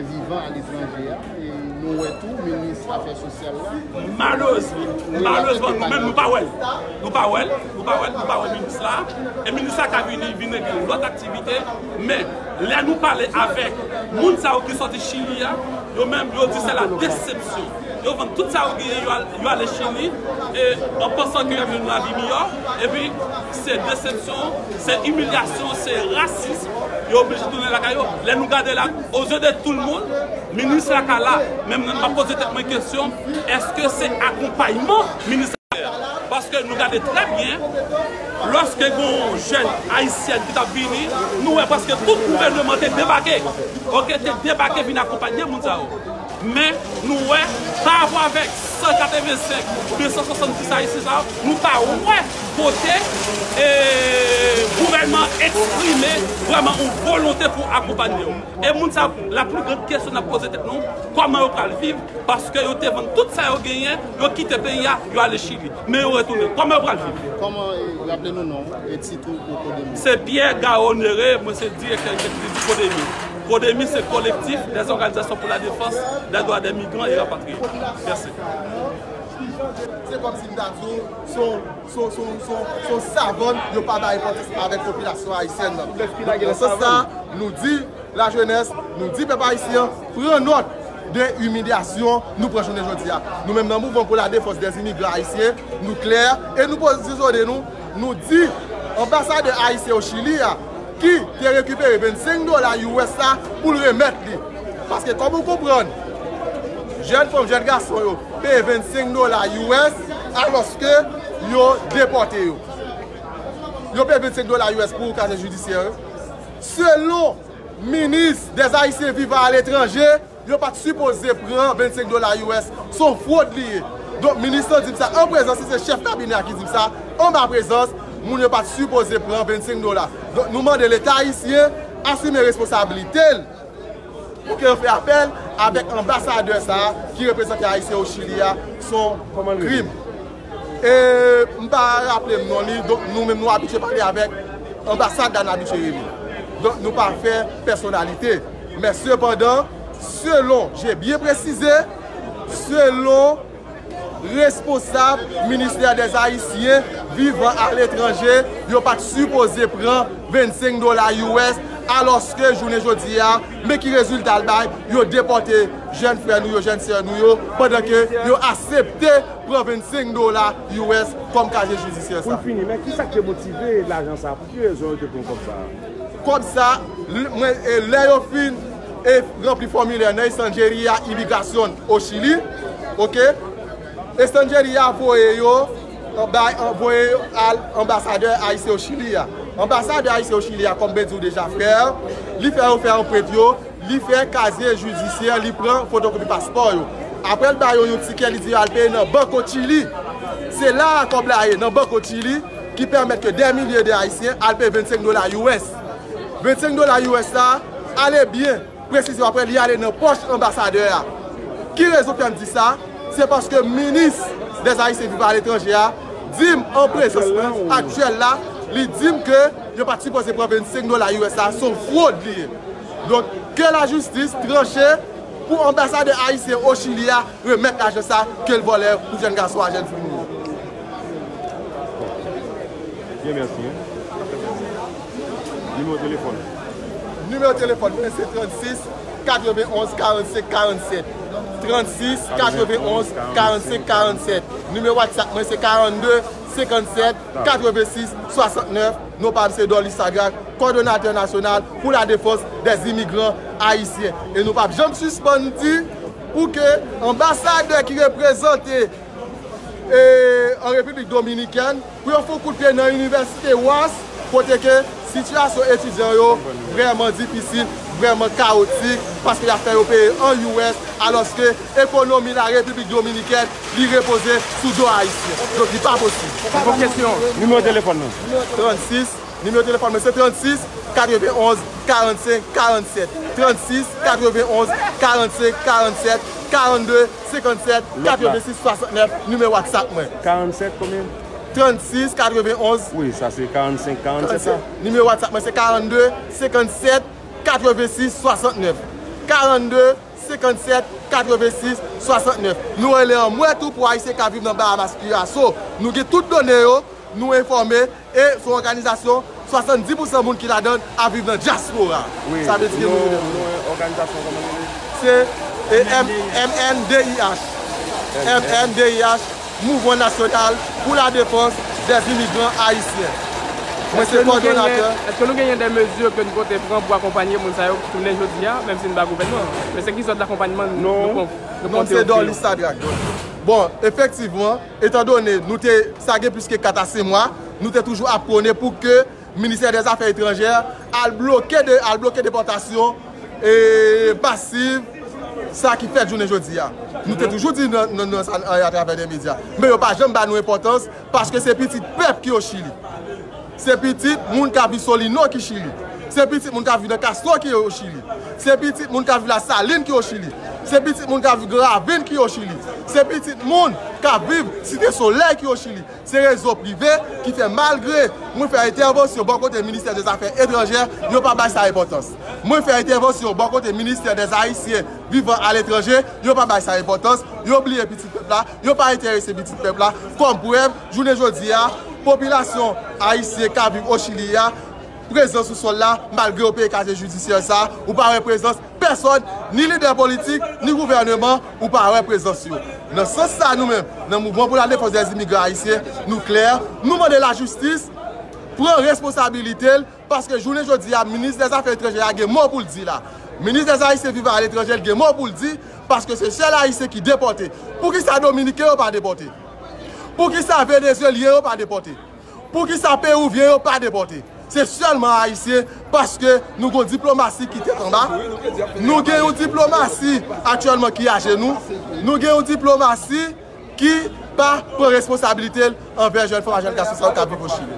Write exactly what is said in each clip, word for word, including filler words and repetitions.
Vivan aletranje a, e nou wè tou minis afè sosyal la. Malerezman, malerezman, nou menm nou pa wè l. Nou pa wè l, nou pa wè l, nou pa wè minis la. E minis la ka vini, vin regle lòt aktivite. Men, lè nou pale avèk moun sa yo ki sòti Chili a, yo menm, yo di se la desepsyon. Yo vann tout sa yo genyen, yo al, yo ale Chili, e an pansan ke y ap jwenn yon lavi miyò. Epi, se desepsyon, se imilyasyon, se rasism. Yo oblije tounen lakay yo. Lè nou gade la, aux yeux de tout le monde, minis la ka la. Men m ap poze tèt mwen kesyon, èske se akonpayman minis la? Paske nou gade trè byen, lòske gon jèn ayisyèn ki t ap vini, nou wè prèske tout gouvèneman te debake. Oke, te debake vin akonpanye moun sa yo. Men, nou wè, pa rapò avèk san katrevensenk oubyen san swasanndis ayisyen sa yo, nou pa wè kote, e, gouvènman eksprime vrèman yon volonte pou akonpanye yo. E moun sa yo, la pli grand kesyon n ap poze tèt nou, kòman yo pral viv, paske yo te vann tout sa yo genyen, yo kite peyi a, yo ale Chili. Men yo retounen. Kòman yo pral viv? Kòman, e, raple nou non, e tit ou pou Codemi? Se Pierre Garon Néré, mwen se direktè egzekitif di Codemi. Codemi se Collectif des organisations pour la défense des droits des migrants et rapatriés. Mèsi. Se kòmsi m ta di w, se yon, se yon, se yon, se yon, se yon savann yo pa bay enpòtans avèk popilasyon ayisyèn nan. Nan sans sa, nou di lajenès, nou di pèp ayisyen an, pran nòt de imilyasyon nou pran jounen jodi a. Nou menm nan Mouvman pou la Défense des Immigrants Haïtiens, nou klè e nou pozisyonnen nou, nou di anbasadè ayisyen o Chili a, ki te rekipere vennsenk dola U S la pou l remèt li. Paske kòm ou konprann, jèn fanm, jèn gason yo peye vennsenk dola U S alòske yo depòte yo. Yo peye vennsenk dola U S pou kazyè jidisyè yo. Selon minis des Haïtiens vivant à l'étranger, yo pa t sipoze pran vennsenk dola U S, se yon fwod li ye. Donk, minis lan di m sa an prezans, se chèf kabinè a ki di m sa, an ma prezans, moun yo pa t sipoze pran vennsenk dola. Donk, nou mande Leta ayisyen asime responsablite l pou ke yo fè apèl avèk anbasadè sa a ki reprezante Ayisyen o Chili a, se yon krim. E m pa raple m non li, donk nou menm nou abitye pale avèk anbasad la, n abitye rele. Donk nou pa fè pèsonalite. Men sepandan, selon, je byen presize, selon responsab ministè des Haïtiens vivant à l'étranger, yo pa t sipoze pran vennsenk dola U S, alòske jounen jodi a, men ki rezilta l bay, yo depòte jèn frè nou yo, jèn sè nou yo, pandan ke yo aksepte pran vennsenk dola U S kòm kazyè jidisyè sa. Pou n fini, men ki sa k te motive lajan sa a? Pou ki rezon yo te pran kòb sa a? Kòb sa, l-, mwen, e, lè yo fin, e, ranpli fòmilè nan Estanjeria Imigrasyon o Chili, oke? Estanjeria voye yo, bay, voye yo al anbasadè ayisyen o Chili a. Anbasadè ayisyen o Chili a, kòm m te di w deja, frè, li fè yo fè anprent yo, li fè kazye jidisyè, li pran fotokopi paspò yo. Apre l ba yo yon tikè, li di yo al peye nan Banco Chili. Se la a kòb la ye, nan Banco Chili, ki pèmèt ke dè milye de Ayisyen al peye vennsenk dola U S. Vennsenk dola U S la, ale byen, presizyon apre, li ale nan pòch anbasadè a. Ki rezon fè m di sa? Se paske minis des Haïtiens vivant à l'étranger a di m an prezans mwen aktyèl la, li di m ke yo pa t sipoze pran vennsenk dola U S la, se yon fwod li ye. Donk, ke lajistis tranche pou anbasadè ayisyen o Chili a remèt lajan sa ke l vòlè pou jèn gason a, jèn fi nou yo. Byen, mèsi, hein. Nimewo telefòn. Nimewo telefòn mwen se trannsis katrevenonz karannsenk karannsèt. Trannsis katrevenonz karannsenk karannsèt. Nimewo WhatsApp mwen se karannde senkannsèt katrevensis swasantnèf. Non pa m se Dorly Sadrac, kòdonatè nasyonal pour la défense des immigrants haïtiens. E nou p ap janm sispann di pou ke anbasadè ki reprezante, e, an Repiblik Dominikèn, pou yo fè yon kout pye nan Inivèsite Wharton, kote ke sitiyasyon etidyan yo vrèman difisil, vrèman kawotik, paske y ap fè yo peye an U S, alòske ekonomi la Repiblik Dominikèn, li repoze sou do ayisyen. Donk, li pa posib. Yon kesyon. Nimewo telefòn nan. Trannsis, nimewo telefòn mwen se trannsis katrevenonz karannsenk karannsèt. Trannsis katrevenonz karannsenk karannsèt, karannde senkannsèt katrevensis swasantnèf, nimewo WhatsApp mwen. Karannsèt konbyen? Trannsis katrevenonz. Wi, sa se karannsenk karannsèt la. Nimewo WhatsApp mwen se karannde senkannsèt katrevensis swasantnèf. karannde, senkannsèt, katrevensis, swasantnèf. Nou rele anmwèt ou pou Ayisyen k ap viv nan Bahamas Curaçao. Nou gen tout done yo, nou enfòme, e se yon òganizasyon, swasanndis pousan moun ki ladan l ap viv nan dyaspora. Wi, sa vle di ke nou, nou, nou, yon òganizasyon, kòman nou rele? Se, e, M-, M N D I H. M N D I H, Mouvman Nasyonal pour la Défense des Immigrants Haïtiens. Mwen se kòdonatè. Èske nou genyen de mezi ke nou pote pran pou akonpanye moun sa yo ki tounen jodi a, menm si nou pa gouvènman? Men se ki sòt dakonpanyman nou, nou, nou, nou pote ofri yo? Non, m se Dorly Sadrac. Bon, efektivman, etandone nou te, sa gen plis ke kat a senk mwa, nou te toujou ap pwone pou ke Ministè dè Zafè Etranjè al bloke de, al bloke depòtasyon, e, masiv, sa ki fèt jounen jodi a. Nou te toujou di nan, nan, nan sa, atravè de medya. Men yo pa janm ba nou enpòtans, paske se pitit pèp ki o Chili. Se pitit moun k ap viv Solino ki Chili. Se pitit moun k ap viv nan Castro ki o Chili. Se pitit moun k ap viv Lasalin ki o Chili. Se pitit moun k ap viv Gran Ravin ki o Chili. Se pitit moun k ap viv Site Solèy ki o Chili. Se rezo prive ki fè, malgre mwen fè entèvansyon bò kote Ministè dè Zafè Etranjè, yo pa bay sa enpòtans. Mwen fè entèvansyon bò kote Ministè dè Ayisyen vivan aletranje, yo pa bay sa enpòtans, yo bliye pitit pèp la, yo pa enterese pitit pèp la. Kòm prèv, jounen jodi a, popilasyon ayisyen k ap viv o Chili a, prezans sou sòl la, malgre yo peye kaziye jidisyè sa, ou pa wè prezans pèsòn, ni lidè politik, ni gouvèneman, ou pa wè prezans yo. Nan sans sa, nou menm, nan Mouvman pour la Défense des Immigrants Haïtiens, nou klè, nou mande lajistis pran responsabilite l, paske jounen jodi a, minis dè Zafè Etranjè a gen mo pou l di la. Minis dè Ayisyen vivan aletranje, l gen mo pou l di, paske se sèl Ayisyen ki depòte. Poukisa Dominiken yo pa depòte? Poukisa Venezyelyen yo pa depòte? Poukisa Pewouvyen yo pa depòte? Se sèlman Ayisyen, paske nou gon diplomasi ki tèt anba. Nou gen yon diplomasi aktyèlman ki ajenou. Nou gen yon diplomasi ki pa pran responsabilite l anvè jèn fanm ak jèn gason sa yo k ap viv o Chili.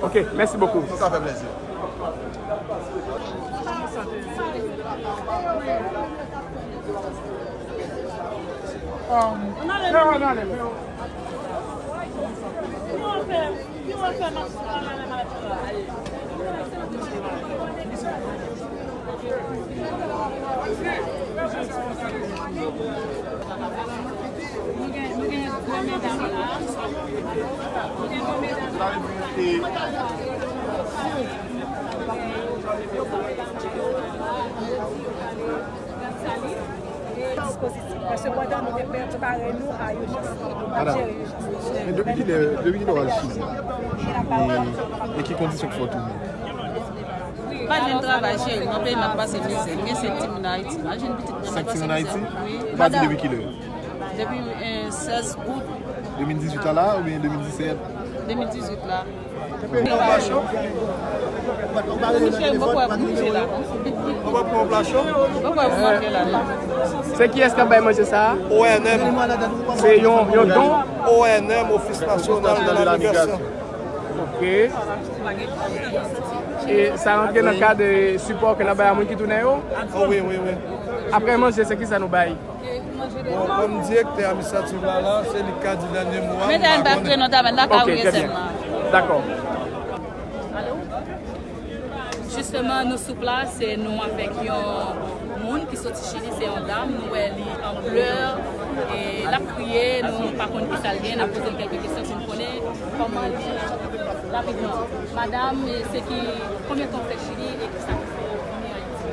Ok, mèsi bokou. Sa fè plezi. Dispozitif. Paske pandan nou te prepare nou a ijans, nou t ap jere ijans. Men depi kilè, depi kilè w al Chili? E, e ki kondisyon k fè w tounen? Pa jwenn travay, cheri. Nan peyi m ap pase mizè. M gen senk timoun Ayiti. M al jwenn pitit mwen, m ap pase mizè. Senk timoun Ayiti? Wi. Ou pati depi kilè? Depi, eh, sèz out. De mil dizuit la la oubyen de mil disèt? De mil dizuit la. Cheri, m poko wè pou manje la. M poko wè pou manje la, non. Se kiyès k ap bay manje sa a? O N M. Se yon, yon don? O N M, Office National de la Migration. Ok. E sa rantre nan kad, eh, sipò ke n ap bay a moun ki tounen yo? Oh, wi, wi, wi. Apre manje, se kisa nou bay? Bon, kòm direktè administratif la, la, se li k ka di dènye mo a, m pa konnen. Dakò. Jisteman, nou sou plas, se nou avèk yon moun ki soti Chili, se yon dam, nou wè li an plè, e l ap kriye, nou pa konn kisa l gen, n ap poze l kèlke kesyon pou n konnen kòman li ye. Rapidman, madanm, e se ki, konbyen tan w fè Chili e kisa ki fè w vini Ayiti?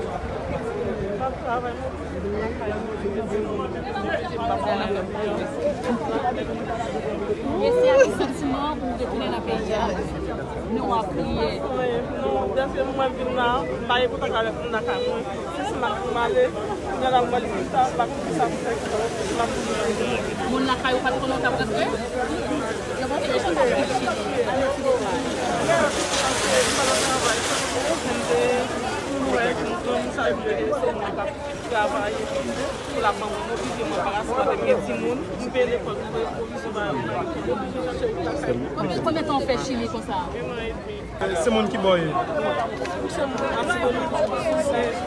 M ap travay, mwen. E se ak ki santiman ou retounen nan peyi a? Nou ap kriye. Non, depi mwen vin la, m pa gen kontak avèk moun lakay mwen. Se si m ap, m ale, kounye a la m wè l pita, m pa konn kisa pou fè, m ap vini. Moun lakay ou pa t konnen w t ap rantre? Yo pa t konnen w t ap vin Chili. Paske m pa nan travay. M te wè granmoun sa yo te se moun k ap travay epi pou la bank mwen oblije mwen pa raspòte m gen timoun, m peye lekòl pou peye pwovizyon bagay mwen. Konbyen tan w fè Chili konsa? Se moun ki bò w ye? Se moun Latibonit.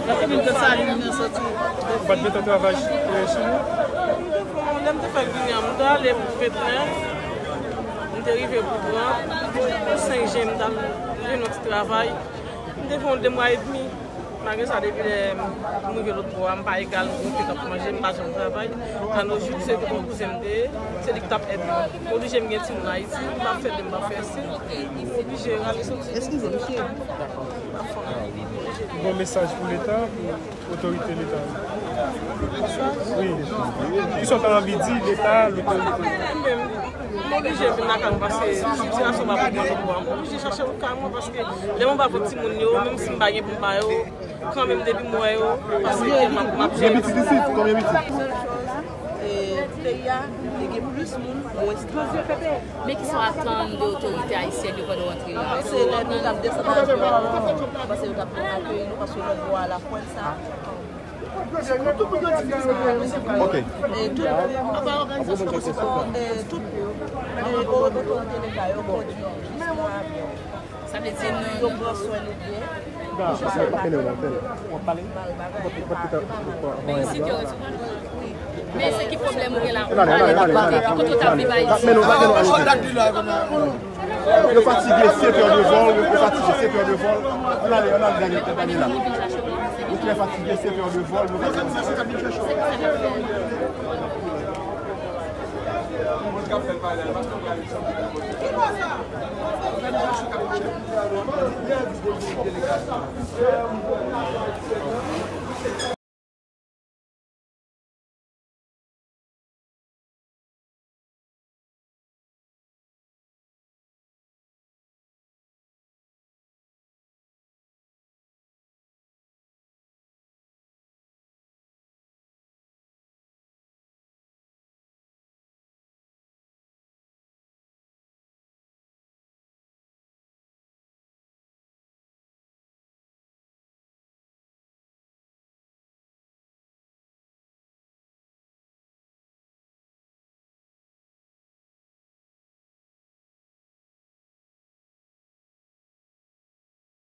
Nan komin Desalin ou soti? Ou pa t gentan travay, eh, Chili? Lè m te fèk vini an, m te ale pou ventnèf, m te rive pou trant, pou senk jen m t al jwenn yon ti travay. M te fè yon de mwa edmi. Malgre sa, depi lè m rive lòtbò a, m pa egal, m gonfle k ap manje, m pa janm travay. Anojou, se te yon kouzen m te ye, se li ki t ap èd mwen. M oblije m gen timoun Ayiti, m pa fè de, m pa fè si. M oblije rale soti. Eskize, mesye. Bon mesaj pou Leta, pou otorite Leta yo. Wi. Kisa w ta anvi di Leta, lotorite? M oblije vin lakay mwen paske sitiyasyon pa bon pou mwen. M oblije chache wout kay mwen paske lè mwen pa vòt timoun yo, menm si m pa gen pou m ba yo, kanmenm depi m wè yo, paske m ap, m ap jere. Gen pitit isit? Konbyen pitit? Sèl chòz, e, peyi a, li gen plis moun, mwens travay. Men kisa w atann de otorite ayisyèn yo pandan w antre la? Se lè nou t ap desann avyon an, m panse yo t ap akeyi nou, paske lòtbò a lafwèt sa. Ok. E tout, e, tout, e, o-, otorite Leta yo kondui nou jis nan avyon. Sa vle di nou, yo pran swen nou byen. Men isit yo resevwa nou. Men se ki pwoblèm ou gen la? Ou ale, ale, ale, ale. Kote w t ap viv Ayiti? Yo fatige, sèt è de vòl, yo fatige, sèt è de vòl. Ann ale, ann ale, Daniel, ann ale la. Yo trè fatige, sèt è de vòl, yo fatige.